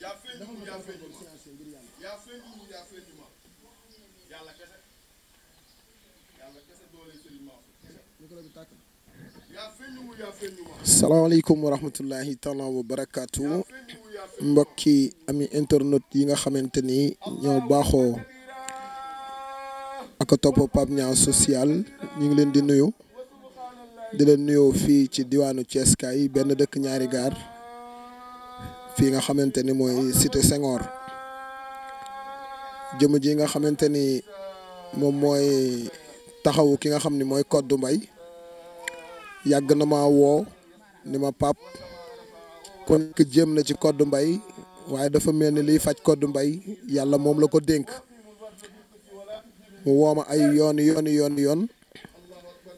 yaa feeñu mu yaa feeñu ma yaa feeñu mu yaa feeñu ma yàlla kese doole Serigne Mansour yaa feeñu mu yaa feeñu ma. salaamaaleykum wa rahmatullahi taala wa barakaatu mbokki ami internet yi nga xamante ni ñoo baaxoo ak topp Pape Niang social ñu ngi leen di nuyu di leen nuyoo fii ci diwaanu Thiès kaay benn dëkk ñaari gaar fii nga xamante ni mooy cité Senghor jëm ji nga xamante ni moom mooy taxawu ki nga xam ni mooy Codou Mbaye yàgg na ma woo ni ma Pape kon que jéem na ci Codou Mbaye waaye dafa mel ni liy faj Codou Mbaye yàlla moom la ko dénk mu woo ma ay yoon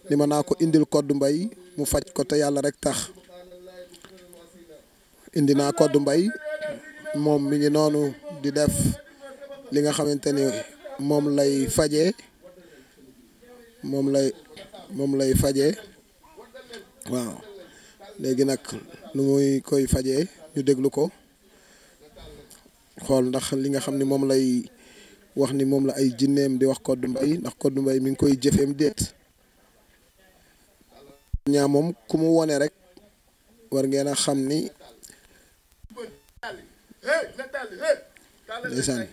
ni ma naa ko indil Codou Mbaye mu faj ko te yàlla rek tax indi naa Codou Mbaye moom mi ngi noonu di def li nga xamante ni moom lay fajee moom lay fajee waaw léegi nag nu muy koy fajee ñu déglu ko xool ndax li nga xam ni moom lay wax ni moom la ay jinneem di wax Codou Mbaye ndax Codou Mbaye mi ngi koy jëfeem déet ñaa moom ku mu wone rek war ngeen a xam ni ndeysaan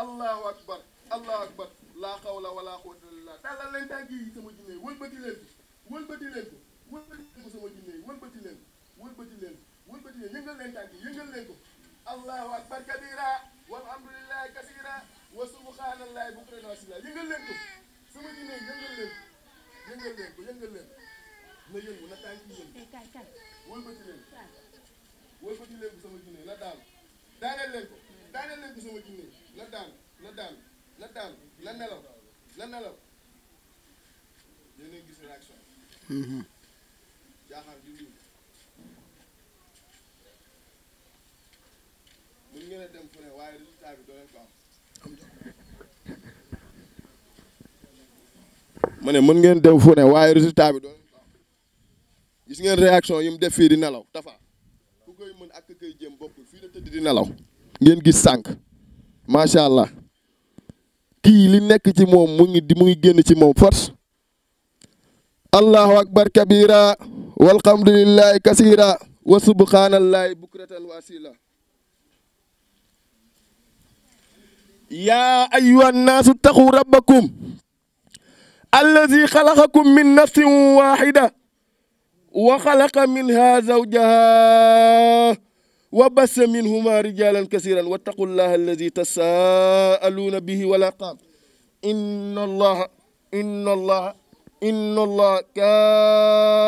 allahu akbar allahu akbar laa xawla wala quwwata illa billah tàllal leen tànk yi sama jinne wëlbati leen ko wëlbati leen ko sama jinne wëlbati leen yëngal leen tànk yi yëngal leen ko allahu akbar kabira walhamdulillahi kasira wa subhanallahi bukratan wa asila yëngal leen ko sama jinne yëngal leen na yëngu na tànk yi yëngu wëlbati leen ko sama jinne na daaneel leen ko sama jinne na daan na nelaw yéen a gis réaction jaaxal di lii mën ngeen a dem fu ne waaye résultat bi doo leen ko am ma ne mën ngeen dem fu ne waaye résultat bi doo leen ko am gis ngeen réaction yi mu def fii di nelaw Tafa ku koy mën ak koy jëm bokkul fii la tëdd di nelaw ngeen gis sànq macha allah kii li nekk ci moom mu ngi génn ci moom force allahu akbar kabira walhamdulillahi kasira wa subhanallahi bukratan wa asila ya ayyuha nnaasu taqu rabbakum allazi xalaqakum min nafsin wahida wa xalaqa minha zawjaha wa bassa minhuma rijalan kasiran wattaqullaha allazi tasaaluna bihi wal arham inna allaha kana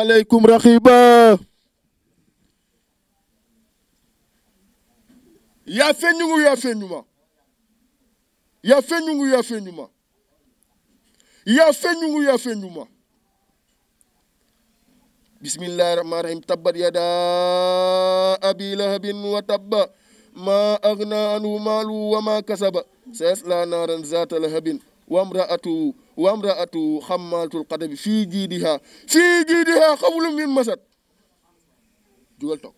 alaykum raqiba yaa feeñu ma bismillahi rahmani rahim tabbat yada abi lahabin wa tabba ma agna anhu maalu wa ma kasaba sayasla naaran zata lahabin wa amraatu xammaalatul xatabi fii jiidiha xablum min masad jugal toog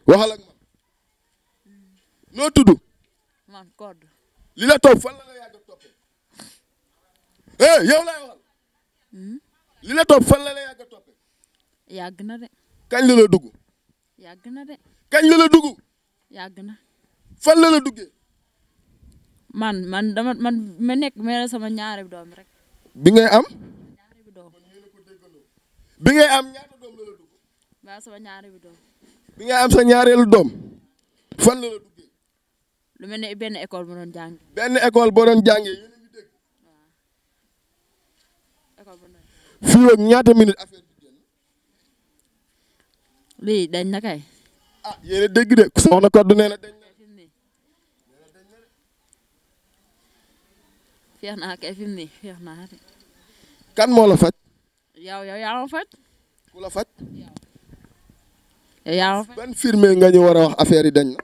waxal ak man noo tudd man Codou li la topp fan la la yàgg a toppee yow laay waxal li la topp fan la la yàgg a toppee yàgg na de kañ la la dugg yàgg na de kañ la la dugg yàgg na fan la la duggee man ma nekk mel sama ñaari doom rek bi ngay am ñaari bi doom bi ngay am ñaata doom la la dugg ba sama ñaari bi doom bi ngay am sa ñaareelu doom fan la la duggee lu mel ne benn école bu doon jàng benn école boo doon jàngee yéen a ngi dégg école bu doon fii ak ñaata minute affaire bi génn lii dañ na kay ah yéen a dégg de soxna Codou nee na dañ na feex naa kay fi mu ne feex naa de kan moo la faj yow yaa ma faj ku la faj yow yaa ma faj ban firme nga ñu war a wax affaire yi dañ na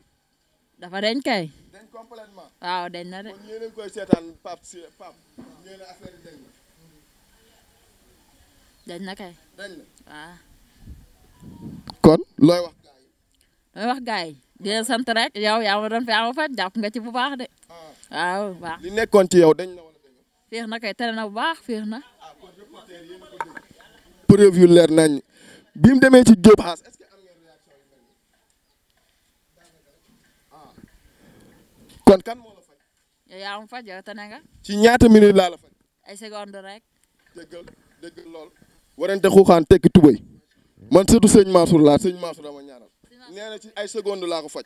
dafa deñ kay dañ complètement waaw deñ na de kon yéen a ngi koy seetaan Pape ñee ne affaire yi dañ na dañ na kay dañ na waaw. kon looy wax gars yi. looy wax gars yi di leen sant rek yow yaa ma doon fi ama faj jàpp nga ci bu baax de waaw baax. li nekkoon ci yow dañ na wala dañ na. féex na kay tere na bu baax féex na. preuve yu leer nañ bi mu demee ci Diop Xaas est-ce que am ngeen réaction yu mel nii kon kan moo la faj. yow yaa ma faj yow tane nga. ci ñaata minute laa la faj. ay seconde rek. dëggal lool. warante xuuxaan tekki tubay man surtout sëñ Mansour laa sëñ Mansour dama ñaanal. nee na ci ay seconde laa ko faj.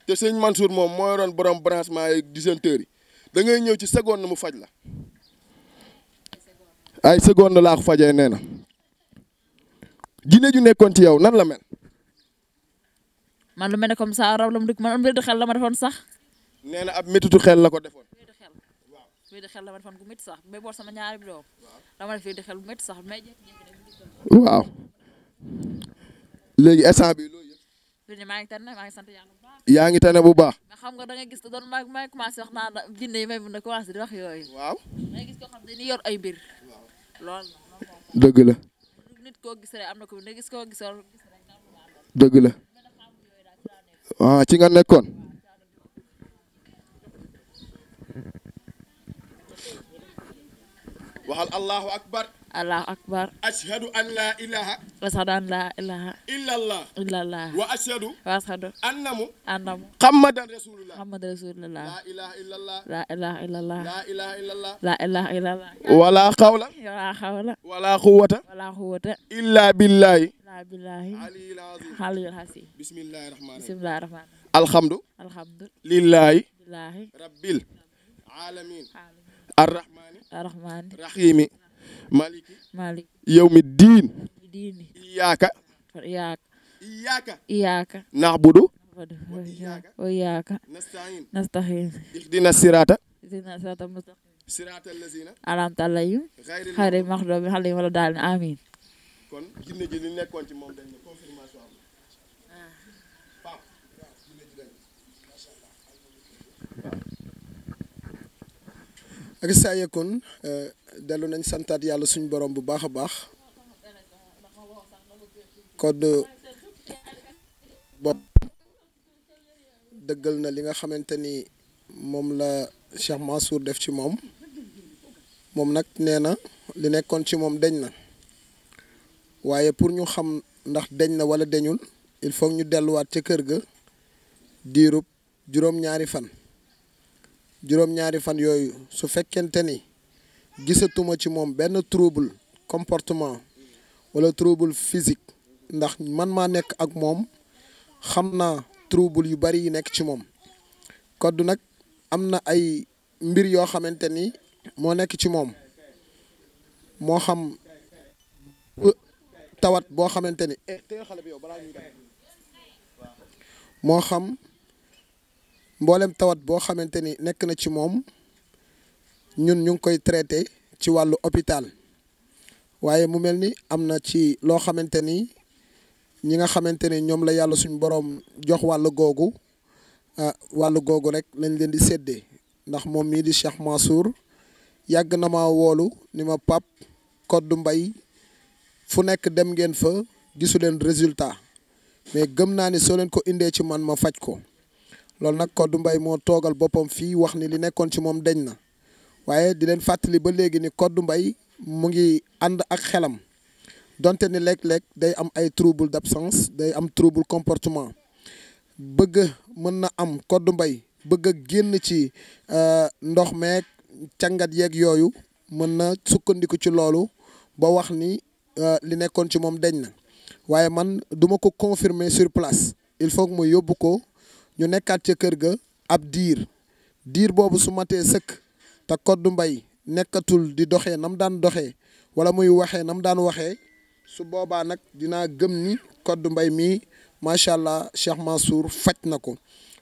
te sëñ Mansour moom moo yoroon borom branchement yi disjoncteurs yi da ngay ñëw ci seconde mu faj la. ay seconde laa ko fajee nee na. jinne ju nekkoon ci yow nan la mel. man lu mel ne comme ça raw la mu dëkk man mbir xel la ma defoon sax. nee na ab métitu xel la ko defoon. fii di xel la ma defoon gu métti sax ba boot sama ñaari bi doom dama def fii di xel bu métti sax mais waaw léegi instant bi loolu yëpp. fii nii maa ngi tane maa ngi sant yàlla bu baax. yaa ngi tane bu baax. mais xam nga da nga gis doon maa commencé wax naa jinne yi may mun a commencé di wax yooyu. waaw. da nga gis koo xam ne dañuy yor ay mbir. loolu dëgg la. nit koo gis rek am na ko ne gis koo gis rek. dëgg la. ah ci nga nekkoon. waxal allahu akbar. allahu akbar. ashhadu an la ilaha. ashhadu an la ilaha. illallah. illallah. wa ashhadu. wa ashhadu. annamu. annamu. muhammadan rasulullah. muhammad rasulullah. la ilaha illallah. la ilaha illallah. la ilaha illallah. la ilaha illallah. wala xawla. wala xawla. wala quwwata. wala quwwata. illa billahi. illa billahi. aliyil azim. aliyil hasim. bismillahi rahmani rahim. bismillahi rahmani. alhamdu. alhamdu. lillahi. billahi. rabbil alamin. arrahmani. arrahmani. rahimi. maliki. malik. yawmi diin. diini. iyyaka. iyyaka. iyyaka. iyyaka. na'budu. wa iyyaka. nasta'in. nasta'in. ihdina sirata. ihdina sirata mustaqim. sirata allazina. an'amta alayhim ghayril maghdubi alayhim wala daalliin amiin. kon jinne ji li nekkoon ci moom dañ ne confirmation am. ak saa yëkkoon dellu nañ santaat yàlla suñu borom bu baax a baax code bopp dëggal na li nga xamante ni moom la Cheikh Mansour def ci moom nag nee na li nekkoon ci moom deñ na waaye pour ñu xam ndax deñ na wala deñul il faut ñu delluwaat ca kër ga diirub juróom-ñaari fan yooyu su fekkente ni gisatuma ci moom benn trouble comportement wala trouble physique ndax man maa nekk ak moom xam naa trouble yu bari yi nekk ci moom koddu nag am na ay mbir yoo xamante ni moo nekk ci moom moo xam tawat boo xamante ni moo xam mboolem tawat boo xamante ni nekk na ci moom ñun ñu ngi koy traité ci wàllu hôpital waaye mu mel ni am na ci loo xamante ni ñi nga xamante ni ñoom la yàlla suñu borom jox wàllu googu rek lañ leen di séddee ndax moom mii di Cheikh Mansour yàgg na ma woolu ni ma Pape Codou Mbaye fu nekk dem ngeen fa gisu leen résultat mais gëm naa ni soo leen ko indee ci man ma faj ko loolu nag Codou Mbaye moo toogal boppam fii wax ni li nekkoon ci moom deñ na waaye di leen fàttali ba léegi ni Codou Mbaye mu ngi ànd ak xelam donte ni léeg-léeg day am ay trouble d'absence day am trouble comportement bëgg mën na am Codou Mbaye bëgg a génn ci ndox meeg càngat yeeg yooyu mën na sukkandiku ci loolu ba wax ni li nekkoon ci moom deñ na waaye man duma ko confirmer sur place il faut que mu yóbbu ko ñu nekkaat ca kër ga ab diir boobu su matee sëkk te Codou Mbaye nekkatul di doxee nam daan doxee wala muy waxee nam daan waxee su boobaa nag dinaa gëm ni Codou Mbaye mii macha allah Cheikh Mansour faj na ko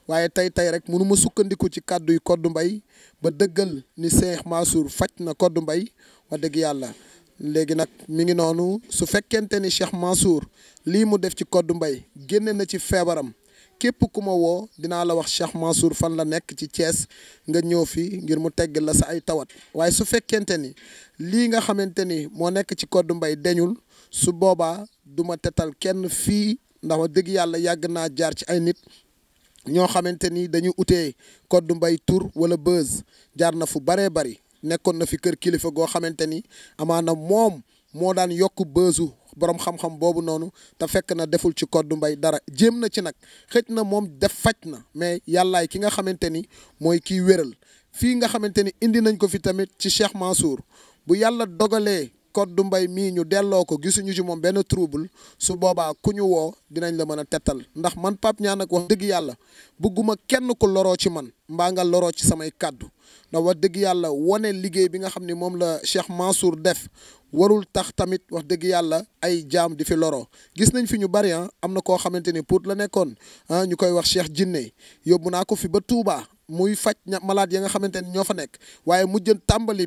waaye tey rek mënu ma sukkandiku ci kàddu yu Codou Mbaye ba dëggal ni Cheikh Mansour faj na Codou Mbaye wax dëgg yàlla léegi nag mi ngi noonu su fekkente ni Cheikh Mansour lii mu def ci Codou Mbaye génne na ci feebaram képp ku ma woo dinaa la wax Cheikh Mansour fan la nekk ci Thiès nga ñëw fii ngir mu tegg la sa ay tawat waaye su fekkente ni lii nga xamante ni moo nekk ci Codou Mbaye deñul su boobaa du ma tetal kenn fii ndax wax dëgg yàlla yàgg naa jaar ci ay nit ñoo xamante ni dañuy utee Codou Mbaye tur wala buzz jaar na fu baree bari nekkoon na fi kër kilifa goo xamante ni amaana moom moo daan yokk buzzu borom xam-xam boobu noonu te fekk na deful ci Codou Mbaye dara jéem na ci nag xëj na moom def faj na mais yàllaay ki nga xamante ni mooy kiy wéral fii nga xamante ni indi nañ ko fi tamit ci Cheikh Mansour bu yàlla dogalee Codou Mbaye mii ñu delloo ko gisuñu ci moom benn trouble su boobaa ku ñu woo dinañ la mën a tettal ndax man Pape Niang nag wax dëgg yàlla bëgguma kenn ku loroo ci man mbaa nga loroo ci samay kàddu ndax wax dëgg yàlla wane liggéey bi nga xam ni moom la Cheikh Mansour def warul tax tamit wax dëgg yàlla ay jaam di fi loroo gis nañ fi ñu bari am na koo xamante ni Pout la nekkoon ñu koy wax Cheikh Jinne yóbbu naa ko fi ba Touba muy faj malade ya nga xamante ni ñoo fa nekk waaye mujjën tàmbali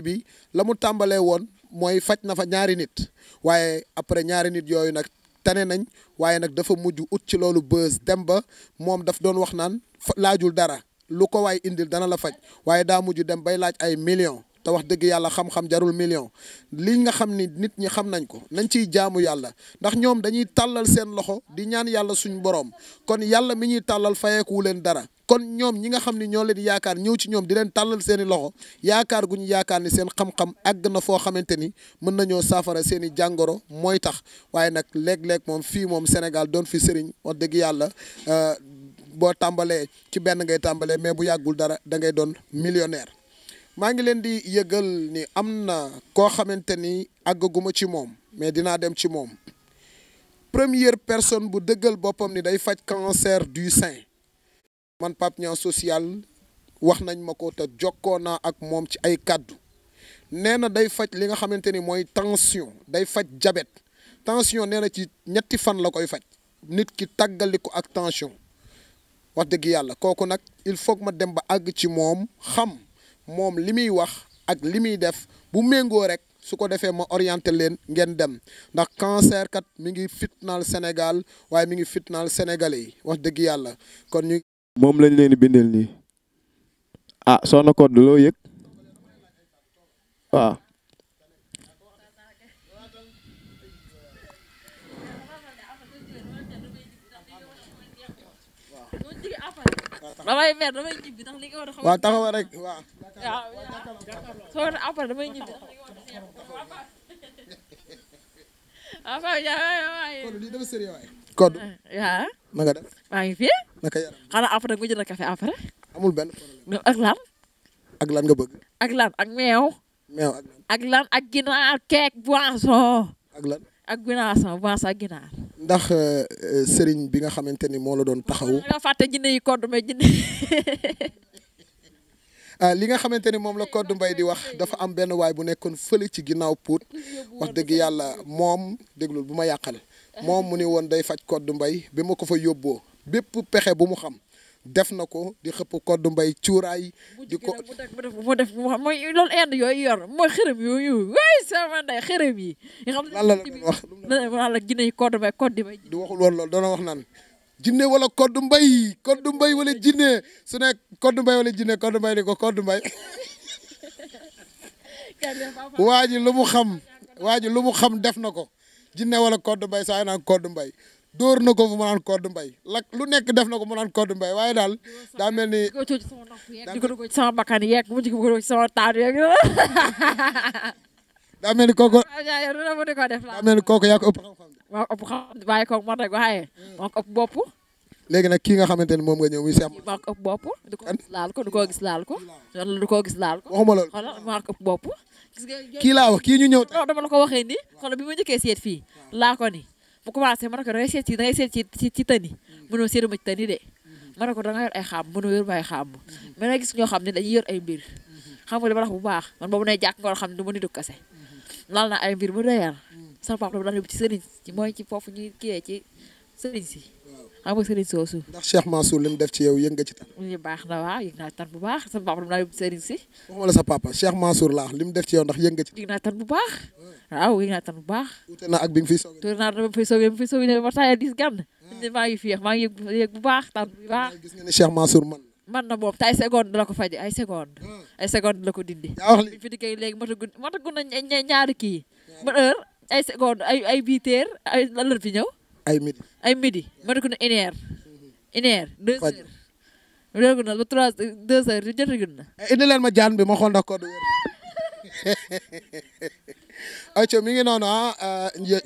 bi la mu tàmbalee woon mooy faj na fa ñaari nit waaye après ñaari nit yooyu nag tane nañ waaye nag dafa mujj ut ci loolu buzz dem ba moom daf doon wax naan laajul dara lu ko waay indil dana la faj waaye daa mujj dem bay laaj ay millions te wax dëgg yàlla xam-xam jarul million li nga xam ni nit ñi xam nañ ko nañ ciy jaamu yàlla ndax ñoom dañuy tàllal seen loxo di ñaan yàlla suñu boroom kon yàlla mi ñuy tàllal fayeeku leen dara kon ñoom ñi nga xam ni ñoo leen yaakaar ñëw ci ñoom di leen tàllal seeni loxo yaakaar gu ñu yaakaar ni seen xam-xam àgg na foo xamante ni mën nañoo saafara seeni jàngoro mooy tax waaye nag léeg-léeg moom fii moom Sénégal doon fi sëriñ wax dëgg yàlla boo tàmbalee ci benn ngay tàmbalee mais bu yàggul dara da ngay doon millionnaire. maa ngi leen di yëgal ni am na koo xamante ni àggaguma ci moom mais dinaa dem ci moom première personne bu dëggal boppam ni day faj cancer du sein man Pape Niang social wax nañ ma ko te jokkoo naa ak moom ci ay kàddu nee na day faj li nga xamante ni mooy tension day faj diabète tension nee na ci ñetti fan la koy faj nit ki tàggali ko ak tension wax dëgg yàlla kooku nag il faut que ma dem ba àgg ci moom xam moom li muy wax ak li muy def bu méngoo rek su ko defee ma orienté leen ngeen dem ndax cancer kat mi ngi fitnaal Sénégal waaye mi ngi fitnaal sénégalais yi wax dëgg yàlla kon ñu. moom lañ leen di bindal nii ah soxna Codou loo yëg waaw. damay mer damay ñibbi ndax li nga war a xam. waaw taxawa rek waaw. soo ko après damay ñibbi ndax li nga war a seet. Codou lii dafa sérieux waay. Codou. waaw. na nga def. maa ngi fi. naka yaram. xanaa après nga jënd café après. amul benn problème. ak lan. ak lan nga bëgg. ak lan ak meew. meew ak lan. ak lan ak ginaar keek boisson. ak lan. ak boisson ak ginaar. ndax sëriñ bi nga xamante ni moo la doon taxawu. nga fàtte jinne yi Codou Mbaye jinne. li nga xamante ni moom la Codou Mbaye di wax dafa am benn waay bu nekkoon fële ci ginnaaw Pout wax dëgg yàlla moom déglul bu ma yàqal moom mu ni woon day faj Codou Mbaye bi ma ko fa yóbboo bépp pexe bu mu xam def na ko di xëpp Codou Mbaye cuuraay di ko mu def mooy loolu ind yooyu yor mooy xërëm yooyu waay sama ndey xërëm yi nga xam lan la doon wax la jinne yi Codou Mbaye di waxul woon loolu doona wax naan jinne wala Codou Mbaye wala jinne su ne Codou Mbaye wala jinne Codou Mbaye ni ko Codou Mbaye waa ji lu mu xam def na ko jinne wala Codou Mbaye saa yi naan Codou Mbaye dóor na ko fu mu naan Codou Mbaye lu nekk def na ko mu naan Codou Mbaye waaye daal daa mel ni di ko ci sama bakkan yeeg mu ci ko ci sama taat yeeg daa mel ni kooku def daa mel ni kooku yaa ko ëpp xam-xam waaw ëpp xam bàyyi ko man rek waaye moo ko ëpp bopp léegi nag kii nga xamante ni moom nga ñëw muy Cheikh moo ko ëpp bopp du ko laal ko du ko gis laal ko du ko gis laal ko waxuma loolu xoolal moo ko ëpp bopp kii laa wax kii ñu ñëw non dama la ko waxee nii xoolal bi ma njëkkee seet fii laa ko ni mu commencé ma ne ko da ngay seet ci tani mënoo seetu ma ci tani de ma ne ko da nga yor ay xaam mënoo yor ay xaam mais nag gis ñoo xam ne dañuy yor ay mbir xam nga li ma wax bu baax man boobu ne jàkk nga xam ne du ma nitu kase laal na ay mbir ba doyar sama papa dama daan yóbbu ci sëriñ ci mooy ci foofu ñuy kiyee ci sëriñ si xam nga sëriñ soosu ndax Cheikh Mansour li mu def ci yow yëg nga ci tan ñu baax na waaw yëg naa tan bu baax sama papa dama daan yóbbu ci sëriñ si waxuma la sa papa Cheikh Mansour laa li mu def ci yow ndax yëg nga ci yëg naa tan bu baax waaw yëg naa tan bu baax wute na ak bi nga fiy soog tuur naa dama fiy soogee ba taaya dis gan maa ngi fiyeex maa ngi yëg bu baax tan bu baax gis nga ne Cheikh Mansour man man na moom te ay seconde la ko faje ay seconde la ko dindi. yaa wax li biñ fi dikkee léegi matagun na ñaari kii ba heure ay seconde ay 8 heures ay lan la fi ñëw ay midi matagun na 1 heure 2 Faj. heures léegi na ba 2 heures di jotagun na. indi leen ma jaan bi ma xool ndax code wér ayca mi ngi noonu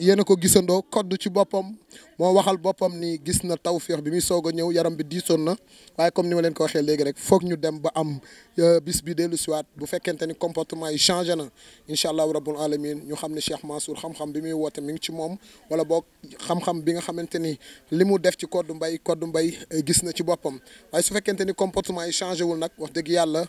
yéen a ko gisandoo code ci boppam moo waxal boppam ni gis na tawféex bi muy soog a ñëw yaram bi diisoon na waaye comme ni ma leen ko waxee léegi rek foog ñu dem ba am bis bi dellu siwaat bu fekkente ni comportement yi changé na incha allahu rabbul alamin ñu xam ne Cheikh Mansour xam-xam bi muy woote mi ngi ci moom wala boog xam-xam bi nga xamante ni li mu def ci Codou Mbaye gis na ci boppam waaye su fekkente ni comportement yi changé wul nag wax dëgg yàlla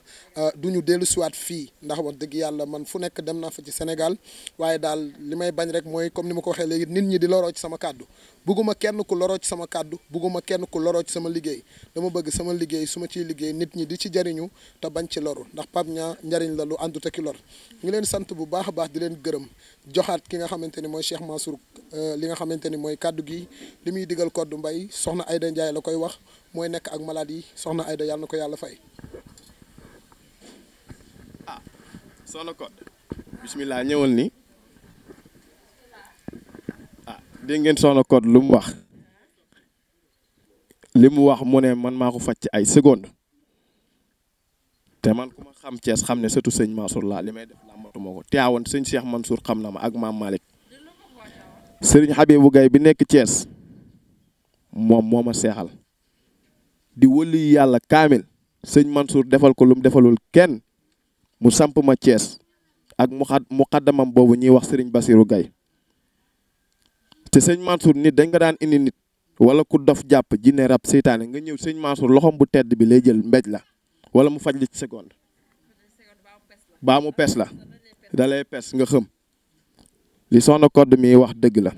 du ñu dellu siwaat fii ndax wax dëgg yàlla man fu nekk dem naa fa ci Sénégal waaye daal li may bañ rek mooy comme ni ma ko waxee léegi nit ñi di loroo ci sama kàddu bugguma kenn ku loroo ci sama kàddu bugguma kenn ku loroo ci sama liggéey dama bëgg sama liggéey su ma ciy liggéey nit ñi di ci jariñu te bañ ci loru ndax Pape Niang njariñ la lu àndut ak ki lor ngi leen sant bu baax a baax di leen gërëm joxaat ki nga xamante ni mooy Cheikh Mansour li nga xamante ni mooy kàddu gi li muy digal Codou Mbaye soxna Aïda Ndiaye la koy wax mooy nekk ak malade yi soxna Aïda yàlla na ko yàlla fay. soxna Codou bismillah ñëwal ni dégg ngeen soxna Codou lu mu wax li mu wax mu ne man maa ko faj ci ay seconde te man ku ma xam Thiès xam ne surtout sëñ Mansour laa li may def làmbatuma ko teewoon sëñ Cheikh Mansour xam na ma ak maam Malick sëriñ Habibou Gaye bi nekk Thiès moom moo ma seexal di wëli yàlla kaamil sëñ Mansour defal ko lu mu defalul kenn mu samp ma Thiès ak muqaddamam boobu ñuy wax sëriñ Bassirou Gaye te sëñ Mansour nit dañ nga daan indi nit wala ku dof jàpp jinne rab seytaane nga ñëw sëñ Mansour loxom bu tedd bi lay jël mbéj la wala mu faj li ci seconde baa mu pes la dalay pes nga xëm li soxna Codou mi wax dëgg la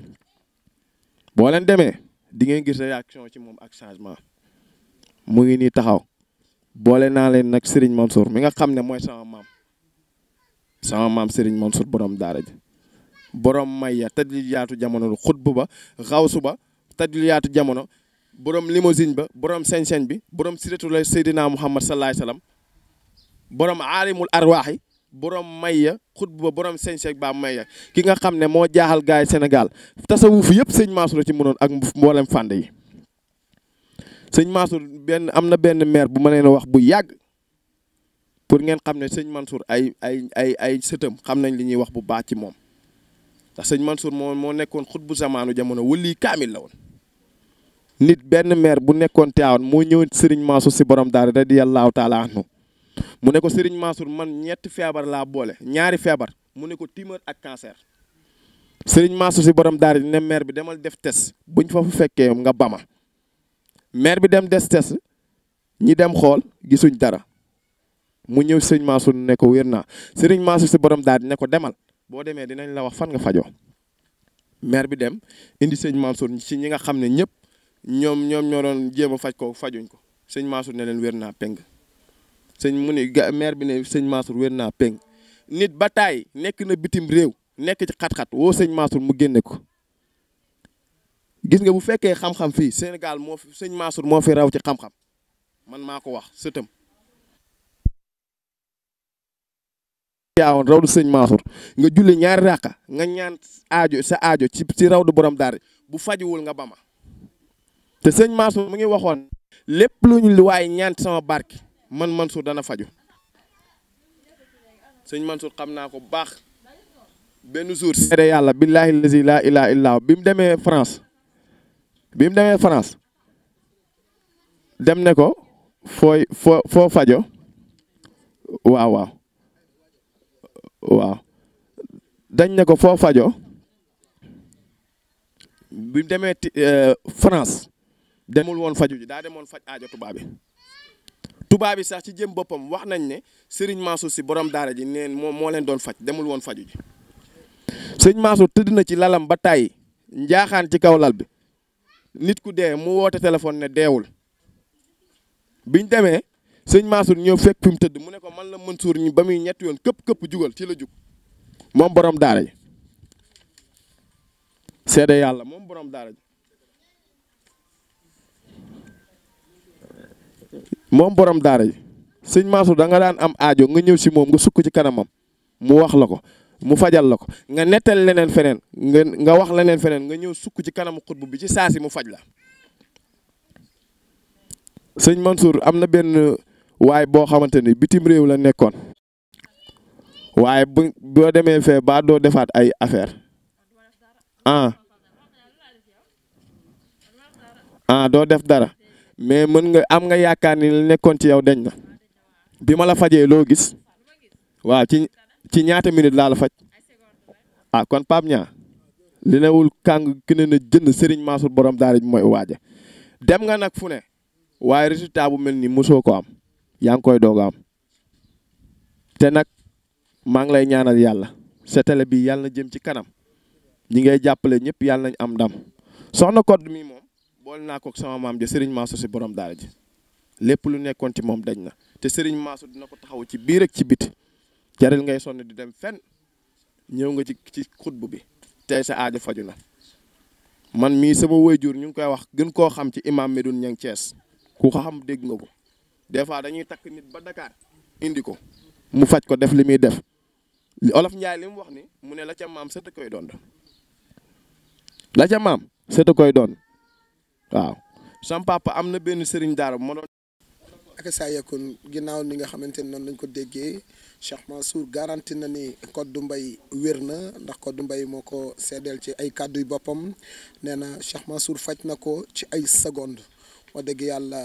boo leen demee di ngeen gis réaction ci moom ak changement mu ngi nii taxaw boole naa leen nag Serigne Mansour mi nga xam ne mooy sama maam Serigne Mansour borom daara ji borom maya tadlil yaatu jamono xutbu ba xawsu ba tadlil yaatu jamono borom limousine ba borom sañ-sañ bi borom siratul Seydina Muhammad sallallahu alayhi wasallam borom aalimul arwaaxi borom maya xutbu ba borom sañ-sañ ba maya ki nga xam ne moo jaaxal gaay Sénégal tasawuf yëpp sëñ Mansour la ci mënoon ak mboolem fànn yi sëñ Mansour am na benn maire bu ma leen wax bu yàgg pour ngeen xam ne sëñ Mansour ay sëtam xam nañ li ñuy wax bu baax ci moom ndax sëñ Mansour moo nekkoon xutbu zamaanu jamono wëli kaamil la woon nit benn maire bu nekkoon Tiwaawan moo ñëwoon Serigne Mansour si borom daara radiyallahu taala anhu mu ne ko Serigne Mansour man ñetti feebar laa boole ñaari feebar mu ne ko tumeur ak cancer Serigne Mansour si borom daara ne maire bi demal def test buñ fa fu fekkee nga bama maire bi dem des test ñi dem xool gisuñ dara mu ñëw sëñ Mansour ne ko wér naa Serigne Mansour si borom daara ne ko demal boo demee dinañ la wax fan nga fajoo maire bi dem indi sëñ Mansour ci ñi nga xam ne ñëpp ñoom ñoo doon jéem a faj ko fajuñ ko sëñ Mansour ne leen wér naa peng mu ne maire bi ne sëñ Mansour wér naa peng nit ba taay nekk na bitim réew nekk ci xat-xat woo sëñ Mansour mu génne ko gis nga bu fekkee xam-xam fii Sénégal sëñ Mansour moo fi raw ci xam-xam man maa ko wax sëtam yaawoon raw du sëñ Mansour nga julli ñaari ràqa nga ñaan sa aajo ci raw du borom daara bu fajuwul nga bama te sëñ Mansour mu ngi waxoon lépp lu ñu waaye ñaan sama barke man Mansour dana faju sëñ Mansour xam naa ko bu baax benn jour seede yàlla billahi lazi la ilaha illa bi mu demee France dem ne ko foo fajo waaw dañ ne ko foo fajo bi mu demee France demul woon faju ji daa demoon faj aajo tubaab bi sax ci jëm boppam wax nañ ne Serigne Mansour si borom daara ji neen moo leen doon faj demul woon faju ji sëñ Mansour tëdd na ci lalam ba tàyyi njaaxaan ci kaw lal bi nit ku dee mu woote téléphone ne deewul biñ demee sëñ Mansour ñëw fekk fi mu tëdd mu ne ko man la Mansour ñi ba muy ñetti yoon këpp jugal ci la jug moom borom daara ji seede yàlla moom borom daara ji moom borom daara ji sëñ Mansour da nga daan am aajo nga ñëw si moom nga sukk ci kanamam mu wax la ko mu fajal la ko nga nettal leneen feneen nga wax leneen feneen nga ñëw sukk ci kanamu xutbu bi ci saa si mu faj la. sëñ Mansour am na benn waay boo xamante ni bitim réew la nekkoon waaye boo demee fee ba doo defaat ay affaire doo def dara mais mën nga am nga yaakaar ni li nekkoon ci yow deñ na bi ma la fajee loo gis waaw ci ñaata minute laa la faj kon Pape Niang li newul kàng ki ne na jënd Serigne Mansour borom daara ji mooy waaja dem nga nag fu ne waaye résultat bu mel ni mosoo ko am yaa ngi koy doog a am te nag maa ngi lay ñaanal yàlla sa télé bi yàlla na jëm ci kanam ñi ngay jàppale ñëpp yàlla nañ am ndam soxna Codé mi moom boole naa ko sama maam ja Serigne Mansour si borom daara ji lépp lu nekkoon ci moom dañ na te Serigne Mansour dina ko taxaw ci biir ak ci biti jaril ngay sonn di dem fenn ñëw nga ci xutbu bi tey sa aajo faju na man mii sama waajur ñu ngi koy wax gën koo xam ci imam Medoune Niang Thiès ku ko xam dégg nga ko des fois dañuy takk nit ba Dakar indi ko mu faj ko def li muy def Olof Njaay li mu wax ni mu ne la ca maam sëta koy doon la ca maam sëta koy doon waaw sam papa am na benn sëriñ daara bu ma doon ak saa yekkoon ginnaaw ni nga xamante ni noonu lañ ko déggee Cheikh Mansour garanti na ni Codé Mbaye wér na ndax Codé Mbaye moo ko seedeel ci ay kàddu yu boppam nee na Cheikh Mansour faj na ko ci ay seconde wax dëgg yàlla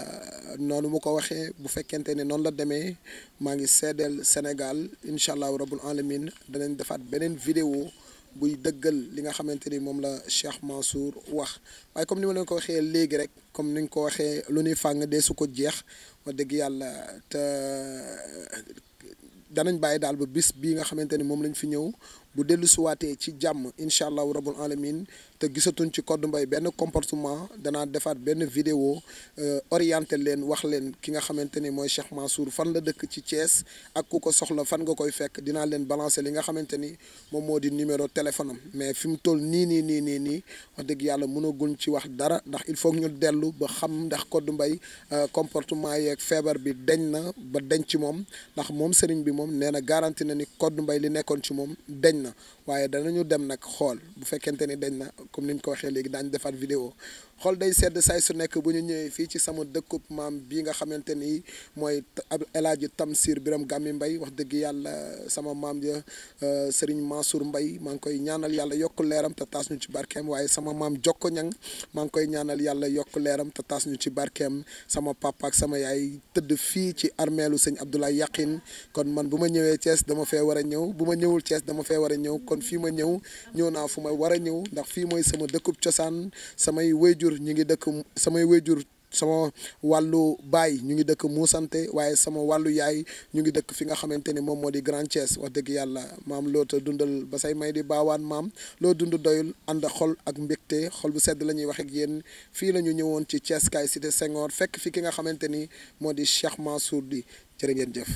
noonu mu ko waxee bu fekkente ne noonu la demee maa ngi seedeel Sénégal incha allahu rabbul alamin danañ defaat beneen vidéo buy dëggal li nga xamante ni moom la Cheikh Mansour wax waaye comme ni ma leen ko waxee léegi rek comme ni nga ko waxee lu ñuy fàng dee su ko jeex wax dëgg yàlla te danañ bàyyi daal ba bis bii nga xamante ni moom lañ fi ñëw bu dellu suwaatee ci jàmm incha allahu rabbul alamin te gisatuñ ci Codé Mbaye benn comportement danaa defaat benn vidéo orienté leen wax leen ki nga xamante ni mooy Cheikh Mansour fan la dëkk ci Thiès ak ku ko soxla fan nga koy fekk dinaa leen balancer li nga xamante ni moom moo di numéro téléphone am mais fi mu toll nii wax dëgg yàlla mënaguñ ci wax dara ndax il faut ñu dellu ba xam ndax Codé Mbaye comportement yeeg feebar bi deñ na ba deñ ci moom ndax moom sëriñ bi moom nee na garanti na ni Codé Mbaye li nekkoon ci moom deñ na waaye danañu dem nag xool bu fekkente ni dañ na comme ni ñu ko waxee léegi daañu defaat vidéo xool day sedd saay su nekk bu ñu ñëwee fii ci sama dëkkub maam bii nga xamante ni mooy El Hadji Tamsir Biram Gàmmi Mbay wax dëgg yàlla sama maam ja Serigne Mansour Mbay maa ngi koy ñaanal yàlla yokk leeram te taas ñu ci barkeem waaye sama maam Jokko Ñang maa ngi koy ñaanal yàlla yokk leeram te taas ñu ci barkeem sama papa ak sama yaay tëdd fii ci armeelu sëñ Abdoulaye Yaqin kon man bu ma ñëwee Thiès dama fee war a ñëw bu ma ñëwul Thiès dama fee war a ñëw kon fii ma ñëw naa fu ma war a ñëw ndax fii mooy sama dëkkub cosaan samay wéyjur ñu ngi dëkk samay wéyjur sama wàllu baay ñu ngi dëkk Muusante waaye sama wàllu yaay ñu ngi dëkk fi nga xamante ni moom moo di Grand Thiès wax dëgg yàlla maam loo ta dundal ba say may di baawaan maam loo dund doyul ànd xol ak mbégte xol bu sedd la ñuy wax ak yéen fii la ñu ñëwoon ci Thiès kaay cité Senghor fekk fi ki nga xamante ni moo di Cheikh Mansour di jërë ngeen jëf